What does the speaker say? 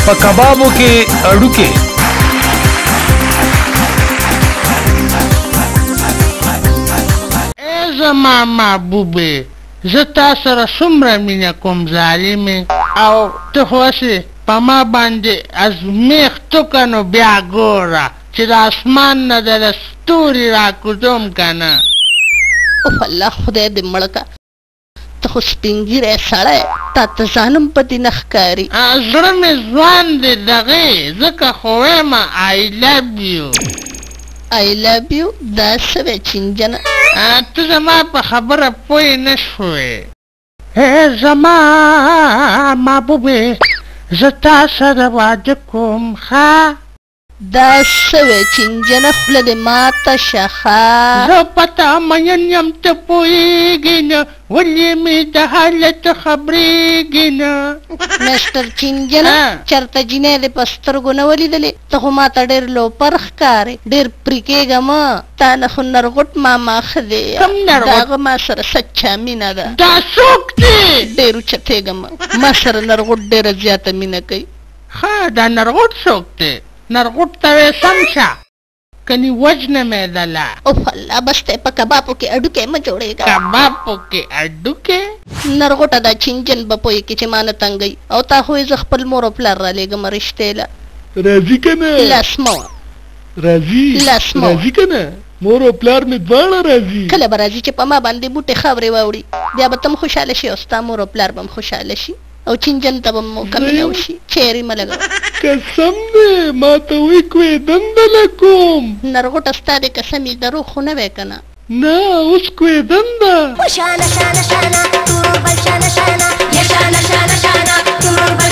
په کبابو کې اډوکې. ای زما محبوبې، زه تا سره څومره مینه کوم ظالمې، او ته خو هسې په ما باندې ازمېښت وکړه، نو بیا ګوره چې د اسمان نه د ستوري راکوزوم که نه. اوف الله، خدای دې مړ که، ته خو سپین ږیری سړی، تا ته ځان هم په دې نه ښکاري. زړه مې ځوان دی دغې، ځکه خو وایم آی لو یو. آی لو یو دا څه وی چینجنه؟ ته زما په خبره پوه نه شوې. ای زما محبوبې، زه تا سره واده کوم. ښه دا څه وی چینجنه، خوله دې ماته شه. ښه زه په تا مین یم، ته پوهېږې نه، ولې مې د حالت خبرېږې نه. مسټر چینجنه، چېرته جینۍ دې په سترګو نه ولیدلې؟ ته خو ماته ډېر لوپر ښکارې، ډېر پرې کېږه مه. تا نه خو نرغوټ ماما ښه دی. کوم نرغوټ؟ د هغه ما سره سچا مینه ده. دا څوک دی؟ ډېر اوچتېږه مه، ما سره نرغوټ ډېره زیاته مینه کوي. ښه دا نرغوټ څوک دی؟ نرغوټ ته وې سم شه، کني وژنه مې دله. اوف الله، بس دی، په کبابو کې هډوکی مه جوړېږه. کبابو کې هډوکی؟ نرغوټه دا چینجن به پوه کړي چې ما نه تنګوي، او تا خو یې زه خپل مور او پلار رالېږم رشتې له. راځي که نه؟ لاس مه وه. راځي. لاس مه وه. راځي که نه؟ مور او پلار مې دواړه راځي. کله به راځي چې په ما باندې بوټې خاورې واوړي، بیا به ته هم خوشحاله شي او ستا مور او پلار به هم خوشحاله شي، او چینجن ته به موقع ملاو شي. چیرې مه لګوه. قسم دی ما ته وایي کوېدن دله کوم. نرغوټه ستا دې قسم یې، دروغ خو نه وی که نه؟ نه اوس کوېدن ده. شانه شانه شانه تورور بل شانه شانه یا شانه شانه شانه تورور بل.